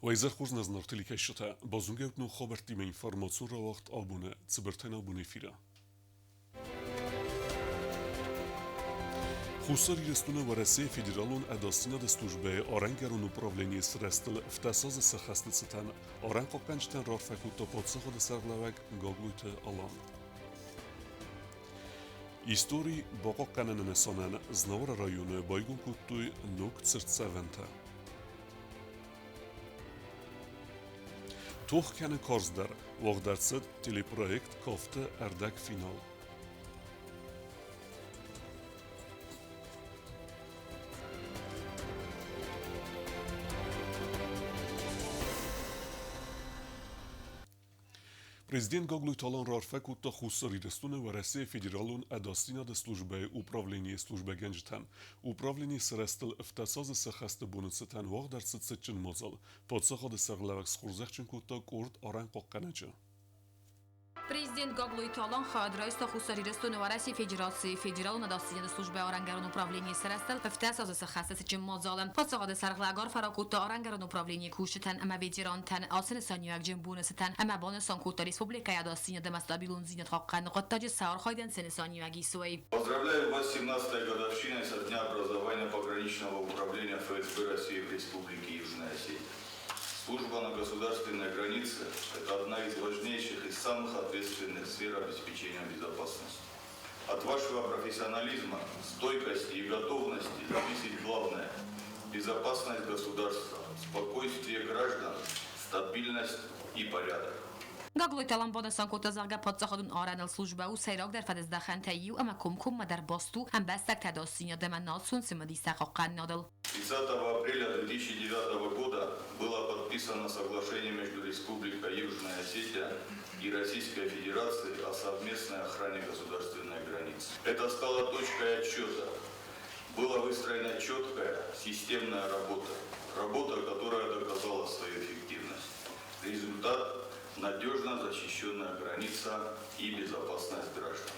Уӕ хорз нӕ зынаргъ телекӕсджытӕ, базонгӕ ут ног хабӕрттимӕ информацион рауагъд абоны цыбыртӕн абоны эфиры. Хуссар Ирыстоны Уӕрӕсейы Федералон ӕдасдзинады службӕйы арӕнгӕрон управленийы сырӕзтыл ӕвддӕсазы сӕххӕсты цытӕн арӕнхъахъхъӕнджытӕн раарфӕ кодта паддзахады сӕргълӕууӕг Гаглойты Алан. Истори бахъахъхъӕныны нысанӕн Знауыры районы байгом кодтой ног цыртдзӕвӕнтӕ. Тох кӕны карздӕр, уагъд ӕрцыд телепроект «Кафты ӕрдӕгфинал». Президент Гаглойты Алан раарфӕ кодта Хуссар Ирыстоны Уӕрӕсейы Федералон ӕдасдзинады службӕйы управленийы службӕгӕнджытӕн. Управленийы сырӕзтыл ӕвддӕсазы сӕххӕсты боны цытӕн уагъд ӕрцыд цытджын мадзал. Паддзахады сӕргълӕууӕг схорзӕхджын кодта къорд арӕнхъахъхъӕнӕджы. Президент Гаглойты Алан хайад райста Хуссар Ирыстоны Уӕрӕсейы Федерацийы Федералон ӕдасдзинады службӕйы арӕнгӕрон управленийы сырӕзтыл ӕвддӕсазы сӕххӕсты цытджын мадзалы. Паддзахады сӕргълӕг арфӕ ракодта арӕнгӕрон управленийы кусджытӕн ӕмӕ ветерантӕн ацы нысаниуӕгджын боны цытӕн ӕмӕ банысан кодта республикӕйы ӕдасдзинад ӕмӕ стабилондзинад хъахъхъӕныны хъуыддаджы сӕ архайдӕн цы нысаниуӕг ис, уый. Поздравляю вас с 17-й годовщиной со дня образования пограничного управления ФСБ России в Республике Южная Осетия. Служба на государственной границе – это одна из важнейших и самых ответственных сфер обеспечения безопасности. От вашего профессионализма, стойкости и готовности зависит главное – безопасность государства, спокойствие граждан, стабильность и порядок. Гаглойты Алан банысан кодта, зӕгъгӕ, паддзахадон арӕныл службӕ у сӕйрагдӕр фӕдыздӕхӕнтӕй иу ӕмӕ комкоммӕ дӕр баст у ӕмбӕстӕгты ӕдасдзинад ӕмӕ национ цымыдистӕ хъахъхъӕнынадыл. 30 апреля 2009 года было подписано соглашение между Республикой Южная Осетия и Российской Федерацией о совместной охране государственной границы. Это стало точкой отсчета. Была выстроена четкая системная работа. Работа, которая доказала свою эффективность. Результат – надежно защищенная граница и безопасность граждан.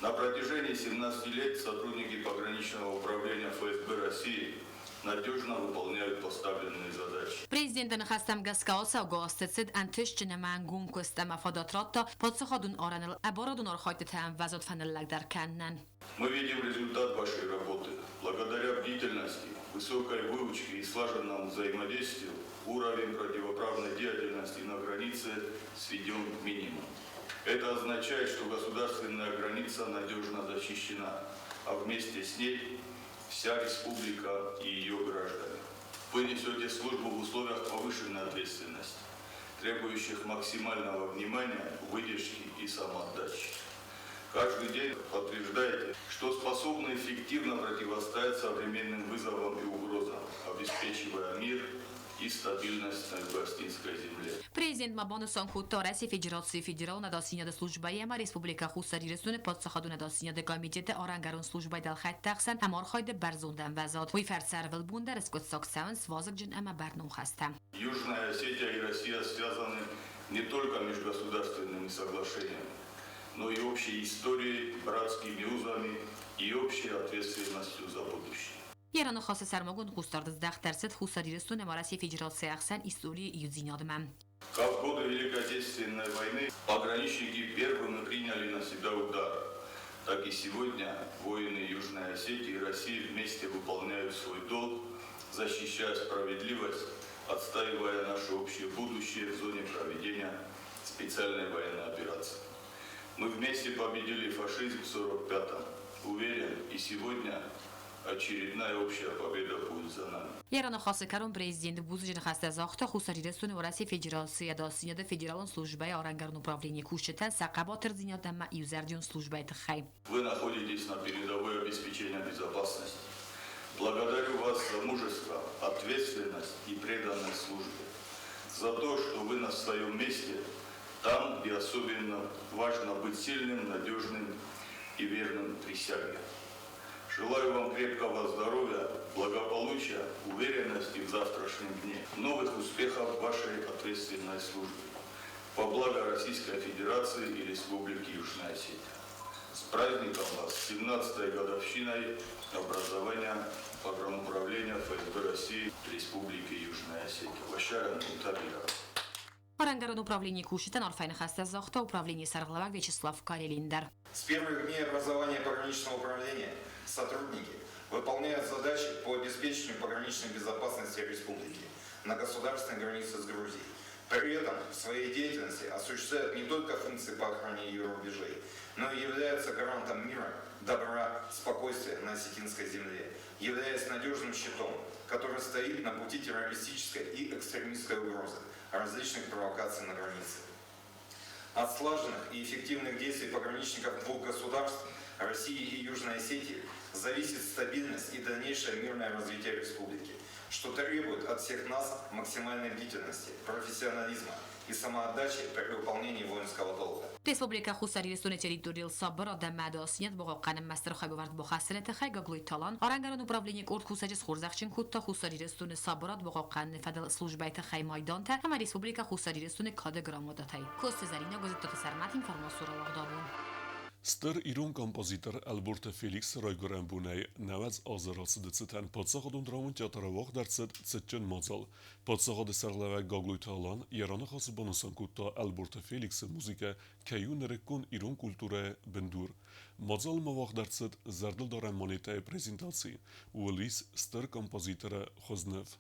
На протяжении 17 лет сотрудники пограничного управления ФСБ России надежно выполняют поставленные задачи. Президенты ныхӕстӕм гӕсгӕ ацӕугӕ азты цыд ӕнтыстджын ӕмӕ ӕнгом куыст ӕмӕ фадат радта паддзахадон арӕныл ӕбарадон архайдтытӕ ӕмвӕзад фӕныллӕгдӕр кӕнынӕн. Мы видим результат вашей работы. Благодаря бдительности, высокой выучке и слаженному взаимодействию уровень противоправной деятельности на границе сведен к минимуму. Это означает, что государственная граница надежно защищена, а вместе с ней вся республика и ее граждане. Вы несете службу в условиях повышенной ответственности, требующих максимального внимания, выдержки и самоотдачи. Каждый день подтверждаете, что способны эффективно противостоять современным вызовам и угрозам, обеспечивая мир и стабильность на Юго-Осетинской земле. Президент ма банысан кодта Уӕрӕсейы Федерацийы Федералон ӕдасдзинады службӕйы ӕмӕ Республикӕ Хуссар Ирыстоны паддзахадон ӕдасдзинады комитеты арӕнгӕрон службӕйы дӕлхӕйтты ӕхсӕн ӕмархайды бӕрзонд ӕмвӕзад. Уый фӕрцы ӕрвылбон дӕр скъуыддзаг цӕуынц вазыгджын ӕмӕ бӕрнон хӕстӕ. Южная Осетия и Россия связаны не только межгосударственными соглашениями, но и общей историей, братскими узами и общей ответственностью за будущее. Йӕ раныхасы сӕрмагонд хъусдард здӕхт ӕрцыд Хуссар Ирыстон ӕмӕ Уӕрӕсейы Федерацийы ӕхсӕн историйы иудзинадмӕ. Как в годы Великой Отечественной войны пограничники первыми приняли на себя удар, так и сегодня воины Южной Осетии и России вместе выполняют свой долг, защищая справедливость, отстаивая наше общее будущее в зоне проведения специальной военной операции. Мы вместе победили фашизм в 45-м. Уверен, и сегодня очередная общая победа будет за нами. Йӕ раныхасы кӕрон президент бузныджы ныхӕстӕ загъта Хуссар Ирыстоны Уӕрӕсейы Федерацийы ӕдасдзинады федералон службӕйы арӕнгӕрон управленийы кусджытӕн сӕ хъӕбатырдзинад ӕмӕ иузӕрдион службӕйы тыххӕй. Вы находитесь на передовой обеспечения безопасности. Благодарю вас за мужество, ответственность и преданность службе. За то, что вы на своем месте, там, где особенно важно быть сильным, надежным и верным присяге. Желаю вам крепкого здоровья, благополучия, уверенности в завтрашнем дне, новых успехов в вашей ответственной службе. Во благо Российской Федерации и Республики Южная Осетия. С праздником вас, с 17-й годовщиной образования погрануправления ФСБ России в Республике Южная Осетия. Фӕссарӕн къуымтӕ бирӕ. Арӕнгӕрон управленийы кусджытӕн арфӕйы ныхӕстӕ загъта управленийы сӕргълӕууӕг Вячеслав Карелин дӕр. С первых дней образования пограничного управления сотрудники выполняют задачи по обеспечению пограничной безопасности республики на государственной границе с Грузией. При этом в своей деятельности осуществляют не только функции по охране ее рубежей, но и являются гарантом мира, добра, спокойствия на осетинской земле, являясь надежным щитом, который стоит на пути террористической и экстремистской угрозы, различных провокаций на границе. От слаженных и эффективных действий пограничников двух государств, России и Южной Осетии, зависит стабильность и дальнейшее мирное развитие республики, что требует от всех нас максимальной бдительности, профессионализма и самоотдачи при выполнении воинского долга. Республикӕ Хуссар Ирыстоны территорийыл сабыр адӕммӕ ӕдасдзинад бахъахъхъӕнынмӕ стыр хайбавӕрд бахӕссыны тыххӕй Гаглойты Алан арӕнгӕрон управленийы къорд кусӕджы схорзӕхджын кодта Хуссар Ирыстоны сабырад бахъахъхъӕныны фӕдыл службӕйы тыххӕй майдантӕ ӕмӕ Республикӕ Хуссар Ирыстоны Кады грамотатӕй. Коцты Зӕринӕ, Гуырдзыттаты Сӕрмӕт, информацион рауагъдад у. Стыр ирон композитор Ӕлборты Феликсы райгуырӕн бонӕй 90 азы рацыды цытӕн Паддзахадон драмон театры уагъд ӕрцыд цытджын мадзал. Паддзахады сӕргълӕууӕг Гаглойты Алан йӕ раныхасы банысан кодта Ӕлборты Феликсы музыкӕ кӕй у нырыккон ирон культурӕйы бындур. Мадзалмӕ уагъд ӕрцыд зӕрдылдарӕн монетӕйы презентаци. Ууыл ис стыр композиторы хуызныв.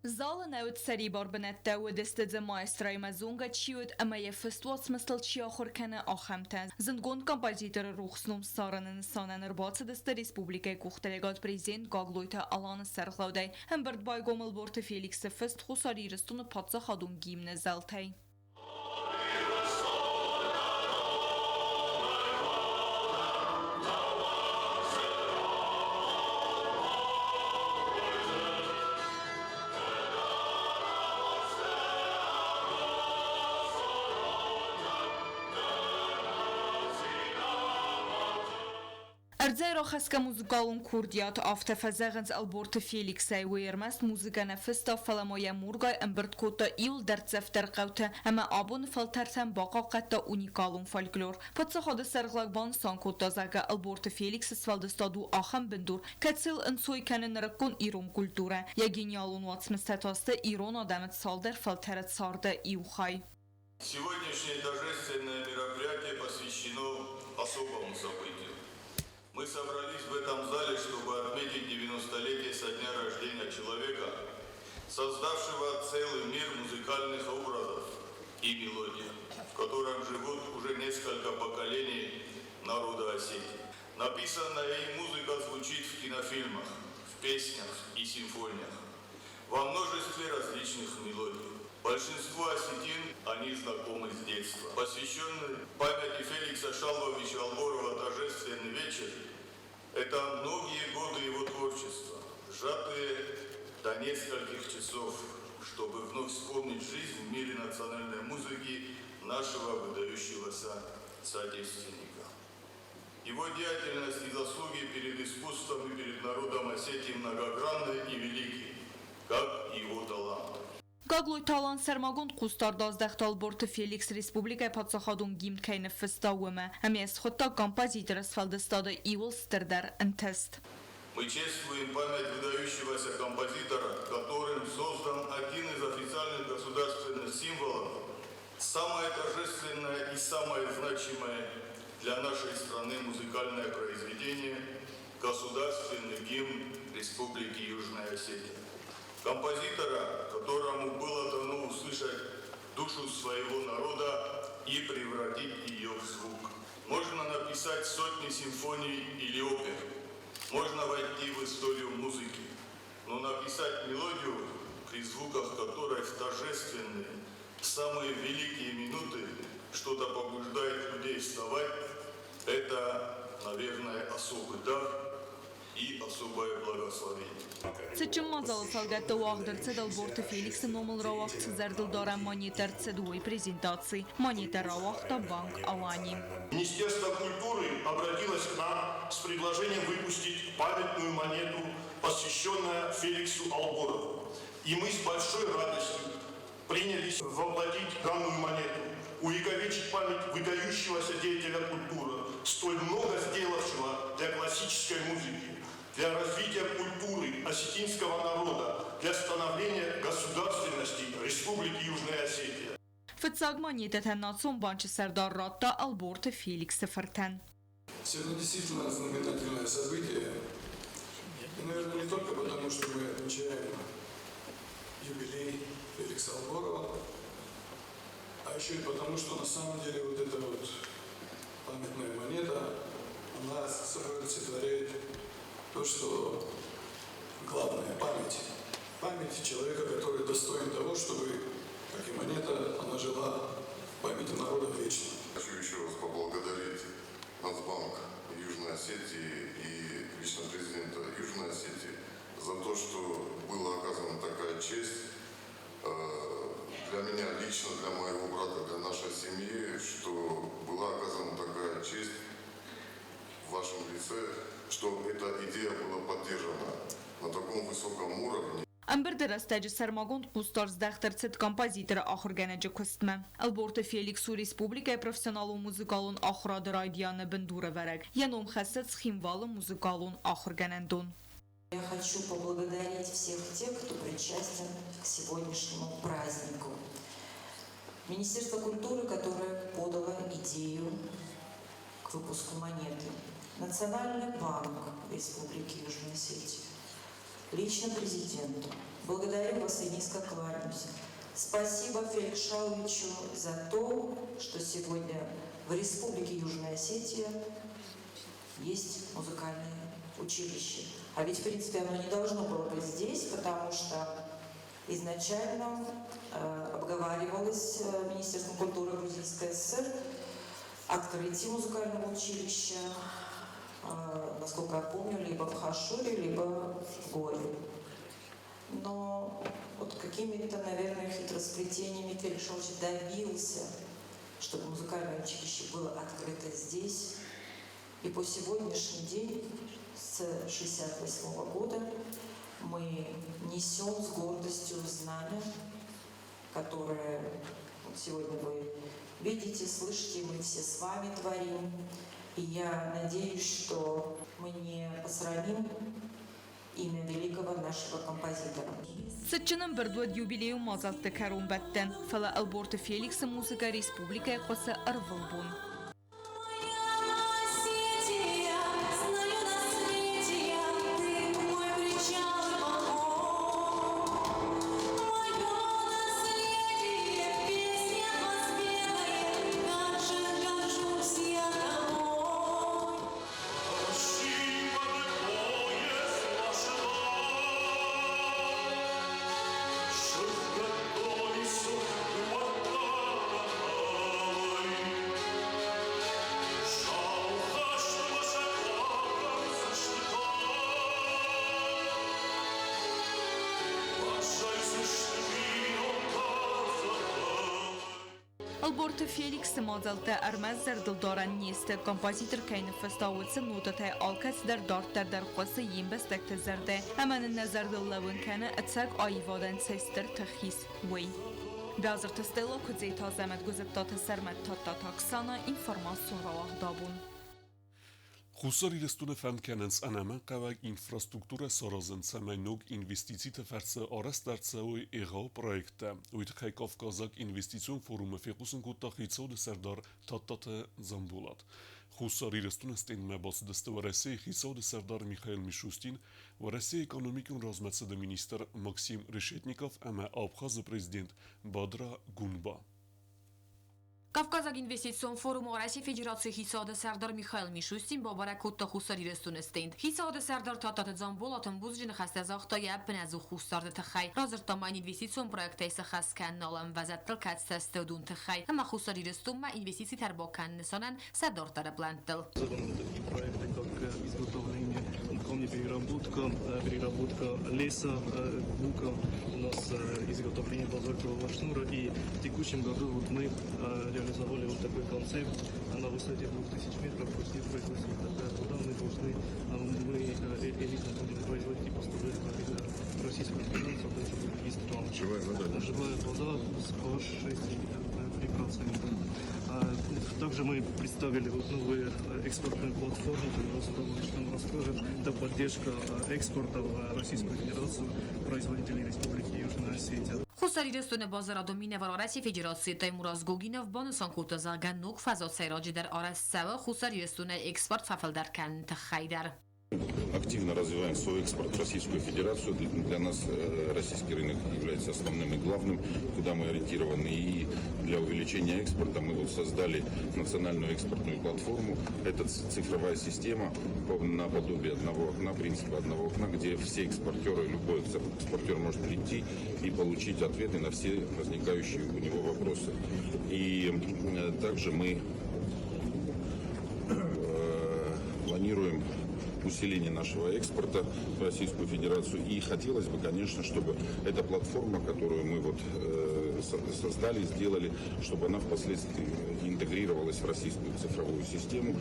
Залы нӕ уыд сӕрибар бынӕттӕ, уыдысты дзы маэстроимӕ зонгӕ чи уыд ӕмӕ йӕ фыст уацмыстыл чи ахуыр кӕны, ахӕмтӕ. Зындгонд композиторы рухс ном ссарыны нысанӕн ӕрбацыдысты республикӕйы къухдариуӕгад президент Гаглойты Аланы сӕргълӕудӕй. Ӕмбырд байгом Ӕлборты Феликсы фыст Хуссар Ирыстоны паддзахадон гимны зӕлтӕй. Ӕрдзӕй рахӕсгӕ музыкалон курдиат, афтӕ фӕзӕгъынц Ӕлборты Феликсӕй. Уый ӕрмӕст музыкӕ нӕ фыста, фӕлӕ ма йӕ мургай ӕмбырд кодта иуыл дӕрддзӕфдӕр хъӕуты ӕмӕ абоны фӕлтӕртӕн бахъахъхъӕдта уникалон фольклор. Паддзахады сӕргълӕг банысан кодта, зӕгъгӕ, Ӕлборты Феликсы сфӕлдыстад у ахӕм бындур, кӕцыйыл ӕнцой кӕны нырыккон ирон культурӕ. Йӕ гениалон уацмыстӕ та сты ирон адӕмы цалдӕр фӕлтӕры царды иу хай. Сегодняшнее торжественное мероприятие посвящено особому событию. Мы собрались в этом зале, чтобы отметить 90-летие со дня рождения человека, создавшего целый мир музыкальных образов и мелодий, в котором живут уже несколько поколений народа Осетии. Написанная им музыка звучит в кинофильмах, в песнях и симфониях, во множестве различных мелодий. Большинство осетин, они знакомы с детства. Посвященный памяти Феликса Шалвовича Алборова торжественный вечер – это многие годы его творчества, сжатые до нескольких часов, чтобы вновь вспомнить жизнь в мире национальной музыки нашего выдающегося соотечественника. Его деятельность и заслуги перед искусством и перед народом Осетии многогранны и велики, как и его талант. Гаглойты Алан сӕрмагонд хъусдард аздӕхта Ӕлборты Феликс республикӕйы паддзахадон гимн кӕй ныффыста, уымӕ, ӕмӕ йӕ схуыдта композиторы сфӕлдыстады иууыл стырдӕр ӕнтыст. Мы чествуем память выдающегося композитора, которым создан один из официальных государственных символов, самое торжественное и самое значимое для нашей страны музыкальное произведение – государственный гимн Республики Южная Осетия. Композитора, которому было дано услышать душу своего народа и превратить ее в звук. Можно написать сотни симфоний или опер, можно войти в историю музыки, но написать мелодию, при звуках которой в торжественные, самые великие минуты что-то побуждает людей вставать, это, наверное, особый дар и особое благословение. Цытджын мадзалы фӕлгӕтты уагъд ӕрцыд Ӕлборты Феликсы номыл рауагъд цы зӕрдылдарӕн монетӕ ӕрцыд, уый презентаци. Монетӕ рауагъта банк Алани. Министерство культуры обратилось к нам с предложением выпустить памятную монету, посвященную Феликсу Алборову. И мы с большой радостью принялись воплотить данную монету, увековечить память выдающегося деятеля культуры, столь много сделавшего для классической музыки, для развития культуры осетинского народа, для становления государственности. Республики Южная Осетия. Фыццаг монетӕтӕ Национ банчы сӕрдар радта Ӕлборты Феликсы фыртӕн. Сегодня действительно знаменательное событие. И, наверное, не только потому, что мы отмечаем юбилей Феликса Алборова, а еще и потому, что на самом деле вот эта вот памятная монета, она собой олицетворяет то, что главное – память. Память человека, который достоин того, чтобы, как и монета, она жила в памяти народа вечно. Хочу еще раз поблагодарить Нацбанк Южной Осетии и лично президента Южной Осетии за то, что была оказана такая честь для меня лично, для моего брата, для нашей семьи, что была оказана такая честь в вашем лице, что эта идея была поддержана на таком высоком уровне. Ӕмбырды рӕстӕджы сӕрмагонд хъусдард здӕхт ӕрцыд композиторы ахуыргӕнӕджы куыстмӕ. Ӕлборты Феликс у республикӕйы профессионалон музыкалон ахуырады райдианы бындурӕвӕрӕг. Йӕ ном хӕссы Цхинвалы музыкалон ахуыргӕнӕндон. Я хочу поблагодарить всех тех, кто причастен к сегодняшнему празднику. Министерство культуры, которое подало идею к выпуску монеты. Национальный банк Республики Южная Осетия. Лично президенту. Благодарю вас и низко кланяюсь. Спасибо Феликсу Шалвовичу за то, что сегодня в Республике Южная Осетия есть музыкальное училище. А ведь, в принципе, оно не должно было быть здесь, потому что изначально обговаривалось Министерством культуры Грузинской ССР открытие музыкального училища, насколько я помню, либо в Хашуре, либо в Горе. Но вот какими-то, наверное, хитросплетениями Феликс Шалвович добился, чтобы музыкальное училище было открыто здесь. И по сегодняшний день, с 1968 года, мы несем с гордостью знамя, которое вот сегодня вы видите, слышите, мы все с вами творим. И я надеюсь, что мы не посрамим имя великого нашего композитора. Цытджын ӕмбырд уыд юбилейон мадзӕлтты кӕронбӕттӕн, фӕлӕ Ӕлборты Феликсы музыкӕ республикӕйы хъуысы ӕрвылбон. Осетия, знаю наследие, ты мой причал и покой. Мое наследие, песня воспетая, как же горжусь я тобой. Поезд пошла, Ӕлборты Феликсы мадзӕлттӕ ӕрмӕст зӕрдылдарӕн не сты, композитор кӕй ныффыста, уыцы нотӕтӕй алкӕцыдӕр дарддӕр дӕр хъуысы йе мбӕстӕгты зӕрдӕ ӕмӕ нын нӕ зӕрдыл лӕууын кӕны, ӕцӕг аивадӕн цӕй стыр тых ис, уый. Биазырты Стелла, Куыдзеты Азӕмӕт, Гуызыдтаты Сӕрмӕт, Тадтаты Оксана, информацион рауагъд Абон. Хуссар Ирыстоны фӕнд кӕнынц ӕнӕмӕнгхъӕуӕг инфраструктурӕ саразын, цӕмӕй ног инвестициты фӕрцы арӕзт ӕрцӕуой егъау проекттӕ. Уый тыххӕй Кавказаг инвестицион форумы фехъусын кодта хицауады сӕрдар Тадтаты Дзамболат. Хуссар Ирыстоны стендмӕ бацыдысты Уӕрӕсейы хицауады сӕрдар Михаил Мишустин, Уӕрӕсейы экономикон размӕцыды министр Максим Решетников ӕмӕ Абхазы президент Бадра Гунба. Кавказаг инвестицион форумы Уӕрӕсейы Федерацийы хицауады сӕрдар Михаил Мишустин бабӕрӕг кодта Хуссар Ирыстоны стенд. Хицауады сӕрдар Тадтаты Дзамболат ын бузныджы ныхӕстӕ загъта йӕ ӕппынӕдзух хъусдарды тыххӕй. Радзырдта ма инвестицион проекттӕй сӕххӕст кӕныныл ӕмвӕзадтыл кӕцытӕ сты, уыдон тыххӕй ӕмӕ Хуссар Ирыстонмӕ инвестицитӕ ӕрбакӕныны нысанӕн сӕ дарддӕры плӕнттыл. Такие проекты, как изготовление камнепереработка, переработка леса, бука, у нас изготовление базальтового шнура. И в текущем году вот мы реализовали вот такой концепт на высоте 2000 метров, где производится такая вода, мы должны, мы элитно будем производить и поставлять в Российскую Федерацию, а также в другие страны. Живая вода. Живая вода с pH 6,3%. Также мы представили вот новую экспортную платформу, которая с удовольствием расскажет. Это поддержка экспорта в Российскую Федерацию производителей Республики Южная Осетия. Хуссар Хуссар Ирыстоны базарадон минӕвар Уӕрӕсейы Федерацийы Таймураз Гогинов банысан кодта, зӕгъгӕ, ног фӕзуат сӕйраджыдӕр арӕзт цӕуы Хуссар Ирыстонӕй экспорт фӕфылдӕр кӕныны тыххӕй дӕр. Активно развиваем свой экспорт в Российскую Федерацию. Для нас российский рынок является основным и главным, куда мы ориентированы. И для увеличения экспорта мы вот создали национальную экспортную платформу. Это цифровая система наподобие одного окна, принципа одного окна, где все экспортеры, любой экспортер может прийти и получить ответы на все возникающие у него вопросы. И также мы планируем усиление нашего экспорта в Российскую Федерацию. И хотелось бы, конечно, чтобы эта платформа, которую мы вот создали, сделали, чтобы она впоследствии интегрировалась в российскую цифровую систему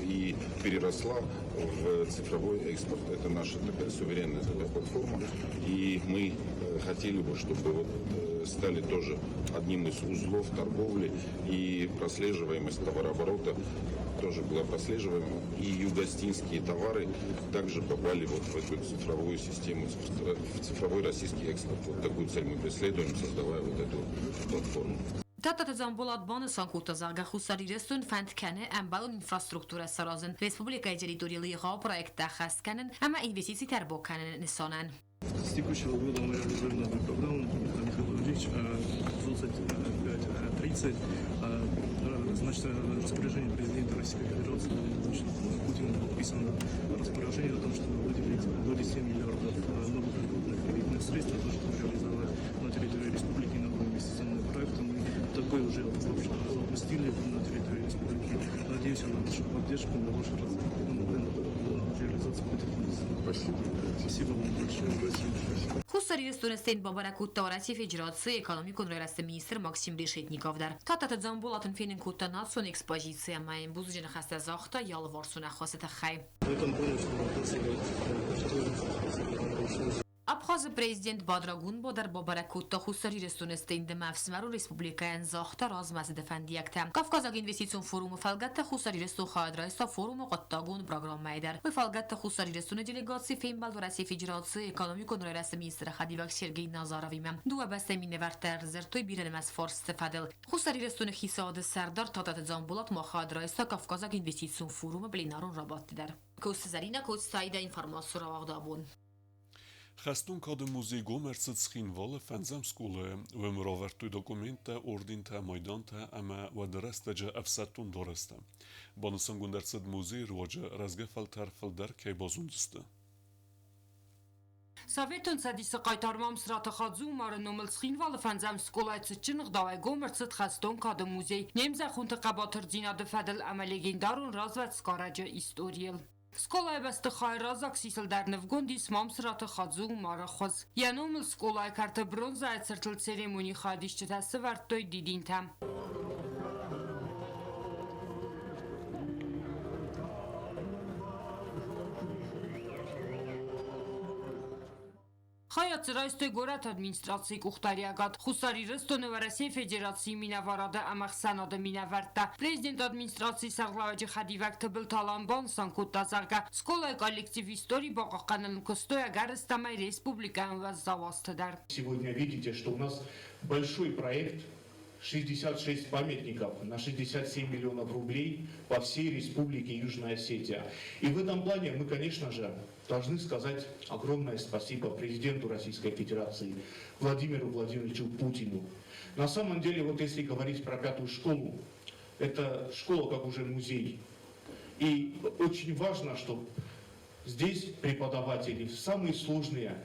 и переросла в цифровой экспорт. Это наша такая суверенная такая платформа. И мы хотели бы, чтобы вот стали тоже одним из узлов торговли и прослеживаемость товарооборота тоже была прослеживаема. И югостинские товары также попали вот в эту цифровую систему, в цифровой российский экспорт. Вот такую цель мы преследуем, создавая вот эту платформу. Тадтаты Дзамболат банысан кодта, зӕгъгӕ, Хуссар Ирыстон фӕнд кӕны ӕмбӕлон инфраструктурӕ саразын, республикӕйы территорийыл егъау проекттӕ ӕххӕст кӕнын ӕмӕ инвестицитӕ ӕрбакӕныны нысанӕн. С текущего года мы реализуем новую программу, Михаил Владимирович, 25-30. Значит, распоряжение президента Российской Федерации Владимира Путина подписано распоряжение о том, чтобы выделить до 10 миллиардов новых льготных кредитных средств для того, чтобы реализовать на территории республики новые инвестиционные проекты. Мы такой уже запустили на территории республики. Надеюсь на вашу поддержку, на вашу реализацию этих Спасибо. Спасибо вам большое. Спасибо. Хуссар Ирыстоны стенд бабӕрӕг кодта Уӕрӕсейы Федерацийы экономикон райрӕзты министр Максим Решетников дӕр. Тадтаты Дзамболат ын фенын кодта национ экспозици ӕмӕ йын бузныджы ныхӕстӕ загъта йӕ алыварсон ӕххуысы тыххӕй. В этом плане, что спасибо, что Абхазы президент Бадра Гунба дӕр бабӕрӕг кодта Хуссар Ирыстоны стенды ӕмӕ ӕфсымӕрон республикӕйӕн загъта размӕцыды фӕндиӕгтӕ. Кавказаг инвестицион форумы фӕлгӕтты Хуссар Ирыстон хайад райста форумы хъуыддагон программӕйы дӕр. Уый фӕлгӕтты Хуссар Ирыстоны делегаци фембӕлд Уӕрӕсейы Федерацийы экономикон райрӕзты министры хӕдивӕг Сергей Назаровимӕ. Дыууӕ бӕстӕйы минӕвӕрттӕ ӕрдзырдтой бирӕнымӕц фарстыты фӕдыл. Хуссар Ирыстоны хицауады сӕрдар Тадтаты Дзамболат ма хайад райста Кавказаг инвестицион форумы пленарон рабадты дӕр. Коцты Зӕринӕ, Коцты Аидӕ, информацион рауагъды абон. Хӕстон кады музей гом ӕрцыд Цхинвалы фӕндзӕм скъолайы. Уым равӕрдтой документтӕ, ордентӕ, майдантӕ ӕмӕ уӕды рӕстӕджы ӕфсӕддон дарӕстӕ. Банысангонд ӕрцыд музейы руаджы рӕзгӕ фӕлтӕр фылдӕр кӕй базондзысты. Советон Цӕдисы хъайтар Мамсыраты Хадзы-Умары номыл Цхинвалы фӕндзӕм скъолайы цытджын ӕгъдауӕй гом ӕрцыд хӕстон кады музей не мзӕххонты хъӕбатырдзинады фӕдыл ӕмӕ легендарон развӕдсгарӕджы историйыл. Скъолайы бӕстыхайы раззаг сисыл дӕр нывгонд ис Мамсыраты Хадзы-Умары хуыз. Йӕ номыл скъолайы кӕрты бронзӕйы цыртыл церемонийы хайадисджытӕ сывӕрдтой дидинтӕ. Хайад дзы райстой горӕты администрацийы къухдариӕгад, Хуссар Ирыстоны Уӕрӕсейы Федерацийы минӕварады ӕмӕ ӕхсӕнады минӕвӕрттӕ. Президенты администрацийы сӕргълӕууӕджы хӕдивӕг Тыбылты Алан банысан кодта, зӕгъгӕ, скъолайы коллектив истори бахъахъхъӕныныл куыстой ӕгӕрыстӕмӕй республикӕйӕн уӕззау азты дӕр. Сегодня видите, что у нас большой проект 66 памятников на 67 миллионов рублей по всей республике Южная Осетия. И в этом плане мы, конечно же, должны сказать огромное спасибо президенту Российской Федерации Владимиру Владимировичу Путину. На самом деле, вот если говорить про пятую школу, это школа как уже музей. И очень важно, чтобы здесь преподаватели в самые сложные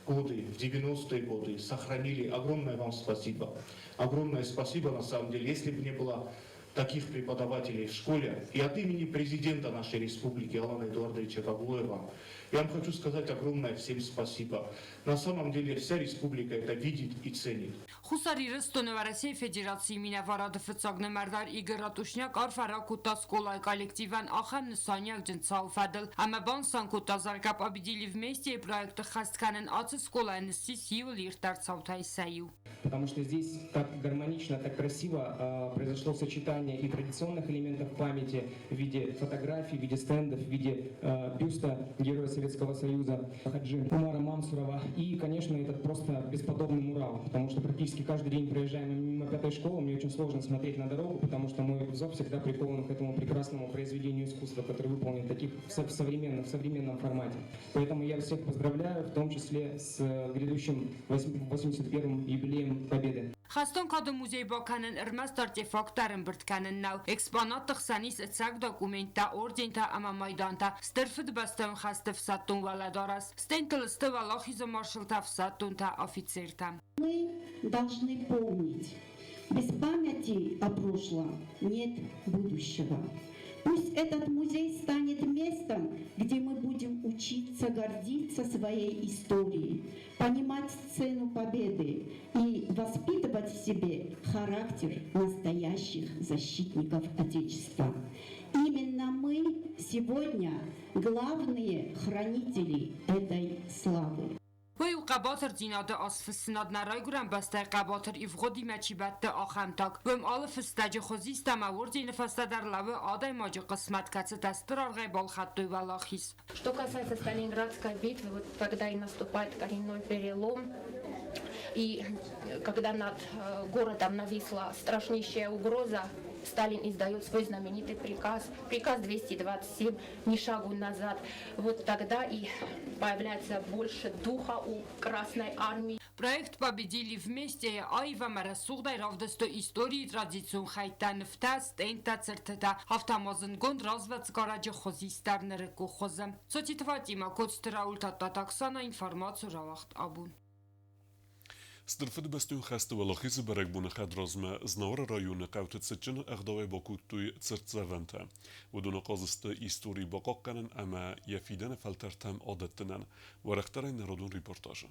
годы, в 90-е годы сохранили. Огромное вам спасибо. Огромное спасибо на самом деле. Если бы не было таких преподавателей в школе, и от имени президента нашей республики Алана Эдуардовича Гаглоева, я вам хочу сказать огромное всем спасибо. На самом деле вся республика это видит и ценит. Хуссар Ирыстоны Уӕрӕсейы Федерацийы минӕварады фыццаг нымӕрдар Игорь Ратушняк арфӕ ракодта скъолайы коллективӕн ахӕм нысаниуӕгджын цауы фӕдыл ӕмӕ банысан кодта, зӕгъгӕ, Победили вместе проекты ххӕст кӕнын ацы скъолайӕн ссис иуыл ирддӕр цаутӕй сӕ иу. Потому что здесь так гармонично, так красиво произошло сочетание и традиционных элементов памяти в виде фотографий, в виде стендов, в виде бюста героя Советского Союза Хаджи Умара Мамсурова. И, конечно, этот просто бесподобный мурал, потому что практически каждый день, проезжая мимо пятой школы, мне очень сложно смотреть на дорогу, потому что мой взор всегда прикован к этому прекрасному произведению искусства, которое выполнено таких в современном формате. Поэтому я всех поздравляю, в том числе с грядущим 81-м юбилеем Победы. Хӕстон кады музей бакӕнын ӕрмӕст артефакттӕ ӕрӕмбырд кӕнын нӕу. Экспонатты хсӕн ис ӕцӕг документтӕ, ордентӕ ӕмӕ майдантӕ, Стыр Фыдыбӕстӕйон хӕсты ӕфсӕддон уӕлӕдарӕс, стендтыл сты Уӕлахизы маршалтӕ, ӕфсӕддонтӕ, офицертӕ. Мы должны помнить, без памяти о прошлом нет будущего. Пусть этот музей станет местом, где мы будем учиться гордиться своей историей, понимать цену победы и воспитывать в себе характер настоящих защитников Отечества. Именно мы сегодня главные хранители этой славы. Уый у хъӕбатырдзинады азфыссынад, нӕ райгуырӕн бӕстӕйы хъӕбатыр ивгъуыдимӕ чи бӕтты, ахӕм таг. Уым алы фыстӕджы хуызист ӕмӕ ордены фӕстӕ дӕр лӕууы адӕймаджы хъысмӕт, кӕцытӕ стыр аргъӕй балхӕдтой уӕлахиз. Что касается Сталинградской битвы, вот тогда и наступает коренной перелом. И когда над городом нависла страшнейшая угроза, Сталин издает свой знаменитый приказ, приказ 227, ни шагу назад. Вот тогда и появляется больше духа у Красной Армии. Проект «Победили вместе» аив ӕмӕ рӕсугъдӕй равдыстой историйы традицион хӕйттӕ, нывтӕ, стендтӕ, цыртытӕ, афтӕ ма зындгонд развӕдсгарӕджы хуызист дӕр нырыккон хуызы. Цоциты Фатимӕ, Коцты Рауль, Тадтаты Оксана, информацийы рауагъд Абон. Стыр Фыдыбӕстӕйон хӕсты Уӕлахизы бӕрӕгбоны хӕдразмӕ Знауыры районы хъӕуты цытджын ӕгъдауӕй бакодтой цыртдзӕвӕнтӕ. Уыдон ахъаз сты истори бахъахъхъӕнын ӕмӕ йӕ фидӕны фӕлтӕртӕм адӕттынӕн. Уӕрӕхдӕрӕй народон репортажы.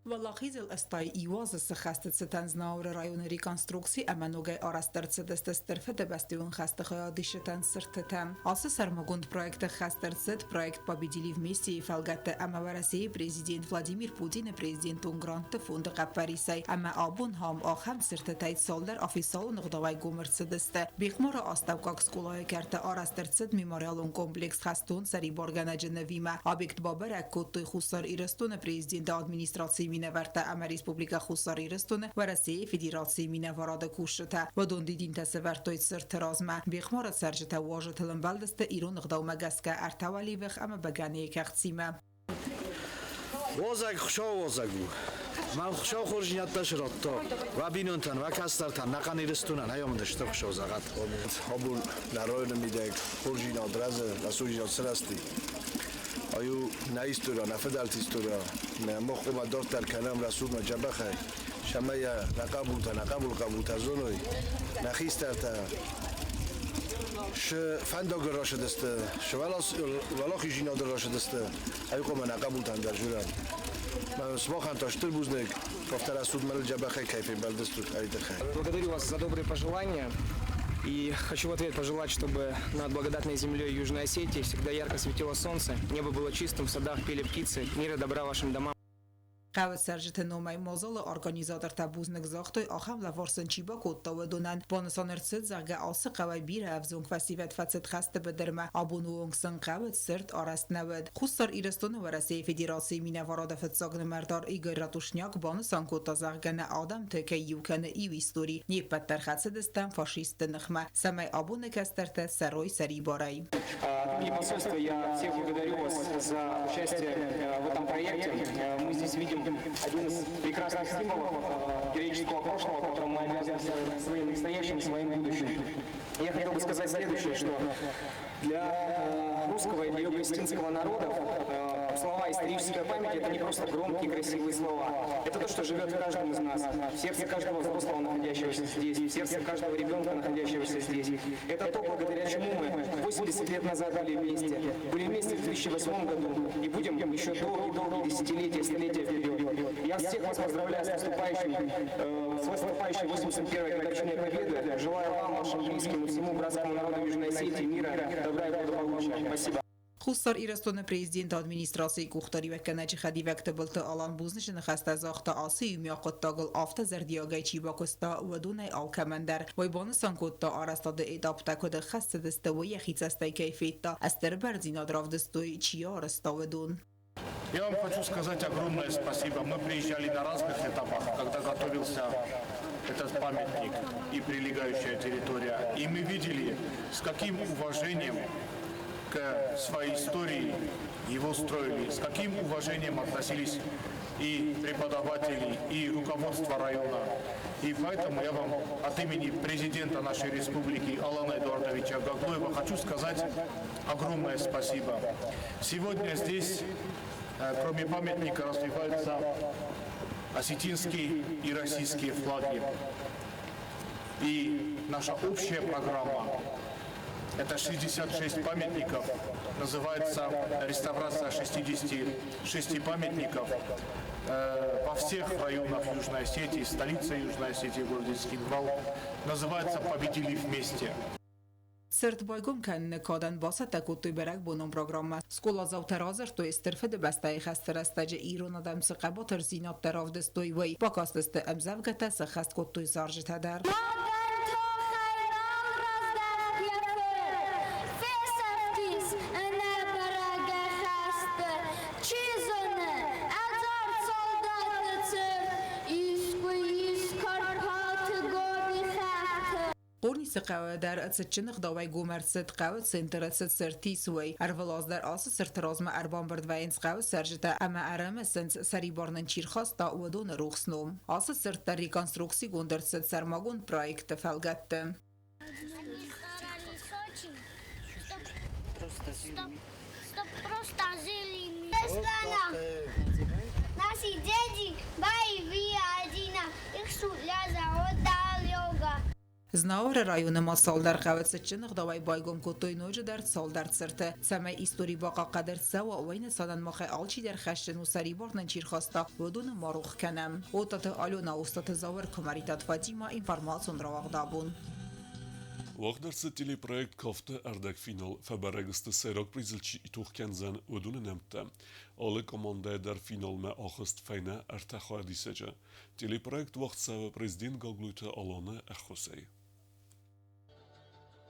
Уӕлахизыл 81 азы сыххӕсты цытӕн Знауыры районы реконструкци ӕмӕ ногӕй арӕзт ӕрцыдысты Стыр Фыдыбӕстӕйон хӕсты хайадисджытӕн цыртытӕ. Ацы сӕрмагонд проекты хӕст ӕрцыд проект «Победили вместе»-йы фӕлгӕтты ӕмӕ Уӕрӕсейы президент Владимир Путины президентон грантты фонды хъӕппӕрисӕй ӕмӕ абон ам ахӕм цыртытӕй цалдӕр официалон ӕгъдауӕй гом ӕрцыдысты. Бехъмары астӕуккаг скъолайы кӕрты арӕзт ӕрцыд мемориалон комплекс Хӕстон сӕрибаргӕнӕджы нывимӕ. Объект бабӕрӕг кодтой Хуссар Ирыстоны президенты администрацийы минӕвӕрттӕ ӕмӕ Республикӕ Хуссар Ирыстоны Уӕрӕсейы Федерацийы минӕварады кусджытӕ. Уыдон дидинтӕ сӕвӕрдтой цырты размӕ. Бехъмары цӕрджытӕ уазджытыл ӕмбӕлдысты ирон ӕгъдаумӕ гӕсгӕ ӕртӕ уӕливых ӕмӕ бӕгӕныйы кӕхцимӕ. Уазӕг Хуыцауы уазӕг у. Мӕн Хуыцау хорздзинӕдтӕ срадта. Уӕ бинонтӕн, уӕ кӕстӕртӕн, нӕхъӕн Ирыстонӕн ӕй стыр Хуыцау зӕгъӕд. Абон нӕ районы мидӕг хорздзинад рӕзы, рӕсугъддзинад сырӕзти. Ай у нӕ история, нӕ фыдӕлты история. Мах хъуамӕ дарддӕр кӕнӕм рӕсугъдмӕ дзӕбӕхӕй, цӕмӕй йӕ нӕ хъӕбултӕ, нӕ хъӕбулы хъӕбултӕ зоной, нӕ хистӕртӕ шы фӕндагыл рацыдысты, шы уӕлахиздзинадыл рацыдысты, ай хъуамӕ нӕ хъӕбултӕн дӕр зонӕм. Сымахӕн та стыр бузныг, афтӕ рӕсугъд мӕлы дзӕбӕхӕй кӕй фембӕлдыстут, ай тыххӕй. Благодарю вас за добрые пожелания. И хочу в ответ пожелать, чтобы над благодатной землей Южной Осетии всегда ярко светило солнце, небо было чистым, в садах пели птицы, мира и добра вашим домам. Хъӕуы цӕрджыты номӕй мадзалы организатортӕ бузныг загътой, ахӕм лӕвар сын чи бакодта, уыдонӕн. Банысан ӕрцыд, зӕгъгӕ, ацы хъӕуӕй бирӕ ӕвзонг фӕсивӕд фӕцыд хӕсты быдырмӕ, абоны онг сын хъӕуы цырт арӕзт нӕ уыд. Хуссар Ирыстоны Уӕрӕсейы Федерацийы минӕварады фыццаг нымӕрдар Игорь Ратушняк банысан кодта, зӕгъгӕ, нӕ адӕмты кӕй иу кӕны иу истори, не ппӕт дӕр хӕцыдыстӕм фашистты ныхмӕ, цӕмӕй абоны кӕстӕртӕ цӕрой сӕрибарӕй. От имени посольства я всех благодарю вас за участие в этом проекте. Мы здесь видим один из прекрасных символов героического прошлого, которым мы обязаны своим настоящим и своим будущим. Я хотел бы сказать следующее, что для русского и для юго-осетинского народов слова «историческая память» — это не просто громкие красивые слова. Это то, что живет в каждом из нас, в сердце каждого взрослого, находящегося здесь, в сердце каждого ребенка, находящегося здесь. Это то, благодаря чему мы 80 лет назад были вместе в 2008 году и будем еще долгие-долгие десятилетия, столетия вперед. Я всех вас поздравляю с наступающей 81-й годовщиной Победы. Желаю вам, вашим близким и всему братскому народу Южной Осетии мира, добра и благополучия. Спасибо. Хуссар Ирыстоны Президенты Администрацийы къухдариуӕггӕнӕджы хӕдивӕг Тыбылты Алан бузныджы ныхӕстӕ загъта ацы иумиаг хъуыддагыл афтӕ зӕрдиагӕй чи бакуыста, уыдонӕй алкӕмӕн дӕр. Уый банысан кодта, арӕзтады этаптӕ куыд ӕххӕст цыдысты, уый йӕхи цӕстӕй кӕй федта, стыр бӕрндзинад равдыстой, чи йӕ арӕзта, уыдон. Я вам хочу сказать огромное спасибо. Мы приезжали на разных этапах, когда готовился этот памятник и прилегающая территория. И мы видели, с каким уважением к своей истории его строили, с каким уважением относились и преподаватели, и руководство района. И поэтому я вам от имени президента нашей республики Алана Эдуардовича Гаглоева хочу сказать огромное спасибо. Сегодня здесь, кроме памятника, развиваются осетинские и российские флаги. И наша общая программа – это 66 памятников, называется реставрация 66 памятников во всех районах Южной Осетии, столице Южной Осетии, городе Цхинвал, называется «Победили вместе». Цырт байгом кӕныны кадӕн бацӕттӕ кодтой бӕрӕгбонон программӕ. Скъоладзаутӕ радзырдтой, Стыр Фыдыбӕстӕйы хӕсты рӕстӕджы ирон адӕм цы хъӕбатырдзинӕдтӕ равдыстой, уый. Бакастысты ӕмдзӕвгӕтӕ, сӕххӕст кодтой зарджытӕ дӕр. Фесӕфтис ӕнӕбӕрӕгӕй хӕсты, чи зоны, ӕдзард солдаты цырт искуы ис Карпаты Гоби хӕхты. Хъорнисы хъӕуы дӕр цытджын ӕгъдауӕй гом ӕрцыд хъӕуы центры цы цырт ис, уый. Ӕрвылаз дӕр ацы цырты размӕ ӕрбамбырд вӕййынц хъӕуы цӕрджытӕ ӕмӕ ӕрымысынц, сӕрибар нын чи рхаста, уыдоны рухс ном. Ацы цырт дӕр реконструкцигонд ӕрцыд сӕрмагонд проекты фӕлгӕтты. Просто жили страна. Наши дети боевые одина, их дорога. Знауыры районы ма цалдӕр хъӕуы цытджын ӕгъдауӕй байгом кодтой ноджыдӕр цалдӕр цырты. Цӕмӕй истори бахъахъхъӕд ӕрцӕуа, уый нысанӕн махӕй алчидӕр хӕсджын у сӕрибар нын чи рхаста, уыдоны ма рох кӕнӕм. Отаты Алена, Остаты Зауыр, Куымӕридтаты Фатимӕ, информацион рауагъд абон. Уагъд ӕрцыд телепроект «Кафты ӕрдӕгфинал», фӕбӕрӕг сты сӕйраг призыл чи итох кӕндзӕн, уыдоны нӕмттӕ. Алы командӕ дӕр финалмӕ ахызт фӕйнӕ ӕртӕ хайадисӕджы. Телепроект уагъд цӕуы президент Гаглойты Аланы ӕххуысӕй.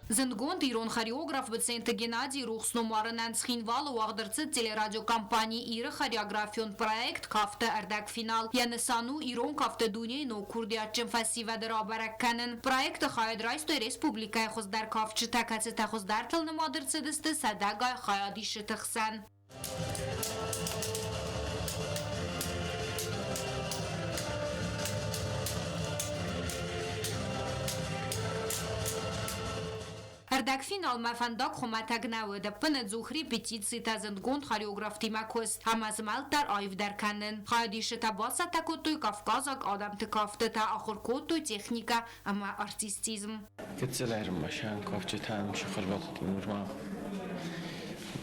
Зындгонд ирон хореограф Быценты Геннадийы рухс номуарынӕн Цхинвалы уагъд ӕрцыд телерадиокомпани Иры хореографион проект «Кафты ӕрдӕгфинал». Йӕ нысан у ирон кафты дунейы ног курдиатджын фӕсивӕды рабӕрӕг кӕнын. Проекты хайад райстой республикӕйы хуыздӕр кафджытӕ, кӕцытӕ хуыздӕртыл нымад ӕрцыдысты сӕдӕгай хайадисджыты хсӕн. Ӕрдӕгфиналмӕ фӕндаг хуымӕтӕг нӕ уыд. Ӕппынӕдзух репетицитӕ, зындгонд хореографтимӕ куыст ӕмӕ змӕлд дӕр аивдӕр кӕнын. Хайадисджытӕ бацӕттӕ кодтой кавказаг адӕмты кӕфтытӕ, ахуыр кодтой техникӕ ӕмӕ артистизм. Гыццыл ӕрмӕсӕн кафджытӕн сыхырбадт нырма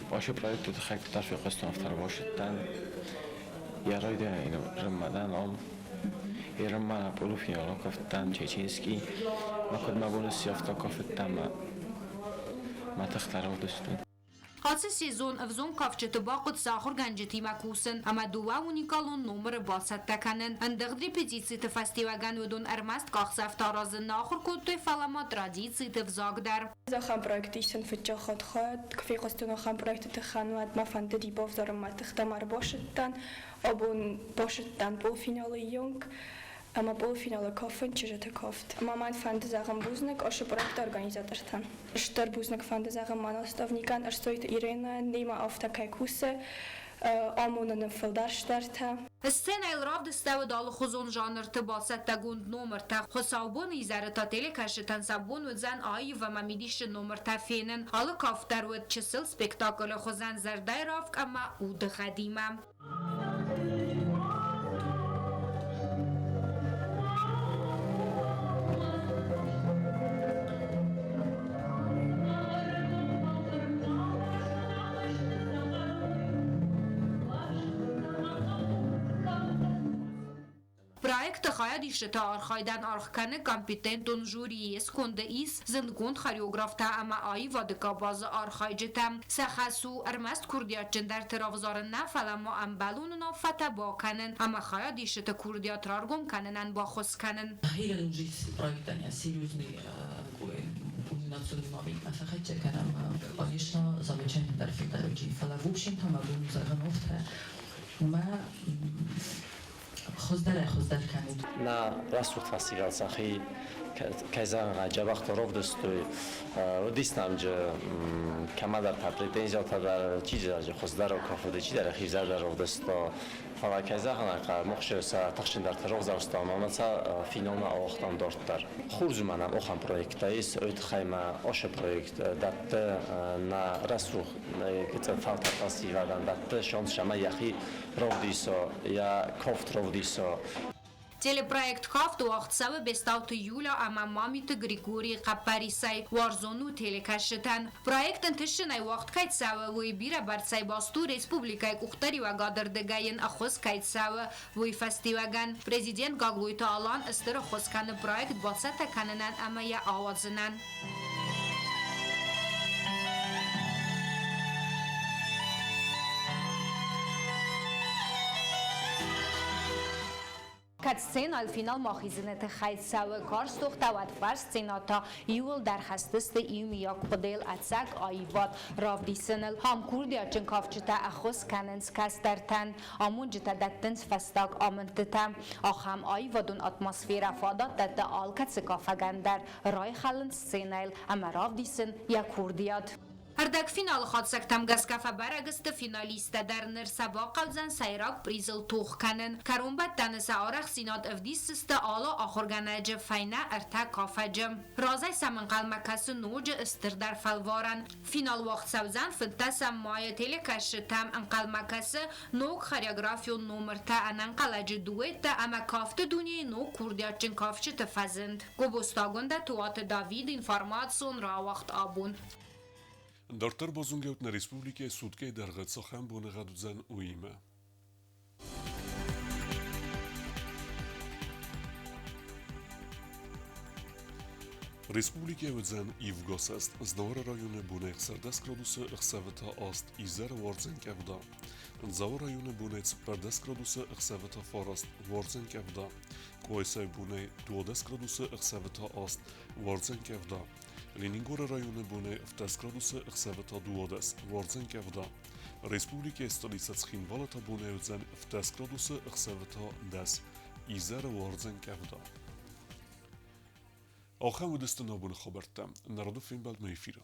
Ашы проекты тыххӕй куыддӕр фехъуыстон, афтӕ ӕрбасыдтӕн. Йӕ райдианы рыммӕ ном Ерынмӕ полуфиналы кафтӕн Чеченский. Мӕ куыд мӕ бон сси, афтӕ кафыдтӕн мӕ мӕ тыхтӕ равдыстон. Ацы сезон ӕвзонг кафджыты бахъуыд сӕ ахуыргӕнджытимӕ кусын ӕмӕ дыууӕ уникалон номыры бацӕттӕ кӕнын. Ӕндыгъд репетициты фӕстиуӕгӕн уыдон ӕрмӕст къахдзӕфтӕ аразын нӕ ахуыр кодтой, фӕлӕ ма традициты взаг дӕр. Ахӕм проекты исын фыццаг хатт хайад куы фехъуыстон ахӕм проекты тыххӕн, уӕд мӕ фӕндыди бавзарын мӕ тыхтӕм ӕрбасыдтӕн. Абон басыдтӕн полуфиналы онг ӕмӕ полуфиналы кафын чызджыты кафт. Ӕмӕ мӕн фӕнды зӕгъын бузныг ашы проекты организатортӕн. Стыр бузныг фӕнды зӕгъын мӕ наставникӕн Ӕрсойты Иренӕ, немӕ афтӕ кӕй кусы, амоны нын фылдӕр стӕртӕ. Сценӕйыл равдыстӕуыд алыхуызон жанрты бацӕттӕгонд номыртӕ. Хуыцаубоны изӕры та телекӕсджытӕн сӕ бон уыдзӕн аив ӕмӕ мидисджын номыртӕ фенын. Алы кафт дӕр уыд чысыл спектаклы хуызӕн зӕрдӕйы равг ӕмӕ удыгъӕдимӕ. Проекты хайадисджыты архайдӕн аргъ кӕны компетентон жюри, йе сконды ис зындгонд хореографтӕ ӕмӕ аивады къабазы архайджытӕ. Сӕ хӕс у ӕрмӕст курдиатджындӕрты равзарын нӕ, фӕлӕ ма ӕмбӕлон уынаффӕтӕ бакӕнын ӕмӕ хайадисджыты курдиат раргом кӕнынӕн баххуыс кӕнын. На рӕсугъд фестивал сӕхи кӕй зӕгъын ӕй джӕбӕхтӕ равдыстой. Уыдис нӕм кӕмӕдӕр та претензиятӕ дӕр, чидӕр хуыздӕр кафыди, чидӕр хивзӕрдӕр равдыста. Фӕлӕ кӕй зӕгъын ӕй хъӕуы, мах сӕ тыхджындӕрты равзӕрстам ӕмӕ сӕ финалмӕ ауагътам дарддӕр. Хорз у мӕнӕн ахӕм проекттӕ ис, уый тыххӕй мӕ ацы проект дӕтты нӕ рӕсугъд гыццыл фӕлтӕр фӕсивӕдӕн дӕтты шанс, цӕмӕй йӕхи равдиса, йӕ кафт равдиса. Телепроект «Кафт» уагъд цӕуы Бестауты Юля ӕмӕ Мамиты Григорийы хъӕппӕрисӕй. Уарзон у телекӕсджытӕн. Проект ӕнтыстджынӕй уагъд кӕй цӕуы, уый бирӕбӕрцӕй баст у республикӕйы къухдариуӕгады рдыгӕй йын ӕххуыс кӕй цӕуы, уый фӕстиуӕгӕн. Президент Гаглойты Алан стыр ӕххуыс кӕны проект бацӕттӕ кӕнынӕн ӕмӕ йӕ ауадзынӕн. Кӕд сценӕйыл финалмӕ ахизыны тыххӕй цӕуы карз тохтӕ, уӕд фӕссценӕ та иууылдӕр хӕцдзысты иумиаг хъуыдыйыл ӕцӕг аивад равдисыныл. Ам курдиатджын кафджытӕ ӕххуыс кӕнынц кӕстӕртӕн, амонджытӕ дӕттынц фӕстаг амындтытӕ. Ахӕм аивадон атмосферӕ фадат дӕтты алкӕцы кафӕгӕн дӕр райхӕлын сценӕйыл ӕмӕ равдисын йӕ курдиат. Ӕрдӕгфиналы хатдзӕгтӕм гӕсгӕ фӕбӕрӕг сты финалисттӕ дӕр. Ныр сӕ бахъӕудзӕн сӕйраг призыл тох кӕнын. Кӕронбӕттӕны сӕ арӕхстдзинад ӕвдисдзысты алы ахуыргӕнӕджы фӕйнӕ ӕртӕ кафӕджы. Разӕй сӕм ӕнхъӕлмӕ кӕсы ноджы стырдӕр фӕлварӕн. Финал уагъд цӕудзӕн 15 майы. Телекӕсджытӕм ӕнхъӕлмӕ кӕсы ног хореографион номыртӕ, ӕнӕнхъӕлӕджы дуэттӕ ӕмӕ кафты дунейы ног курдиатджын кафджыты фӕзынд. Гобозты Агуындӕ, Туаты Давид, информацион рауагъд абон. Дарддӕр базонгӕут нӕ республикӕйы суткӕйы дӕргъы цахӕм боныгъӕд уыдзӕн, уыимӕ. Республикӕйы уыдзӕн ивгӕсӕст. Знауыры районы бонӕй 16 градусы, ӕхсӕвы та 8, изӕры уардзӕн къӕвда. Дзауы районы бонӕй 14 градусы, ӕхсӕвы та 9, уардзӕн къӕвда. Къуайсайы бонӕй 12 градусы, ӕхсӕвы та 8, уардзӕн къӕвда. Ленингоры районы бонӕй 17 градусы, ӕхсӕвы та 12, уардзӕн къӕвда. Республикӕйы столицӕ Цхинвалы та бонӕй уыдзӕн 17 градусы, ӕхсӕвы та 10, изӕры уардзӕн къӕвда. Ахӕм уыдысты нӕ абоны хабӕрттӕ. Народы фембӕлдмӕ эфиры.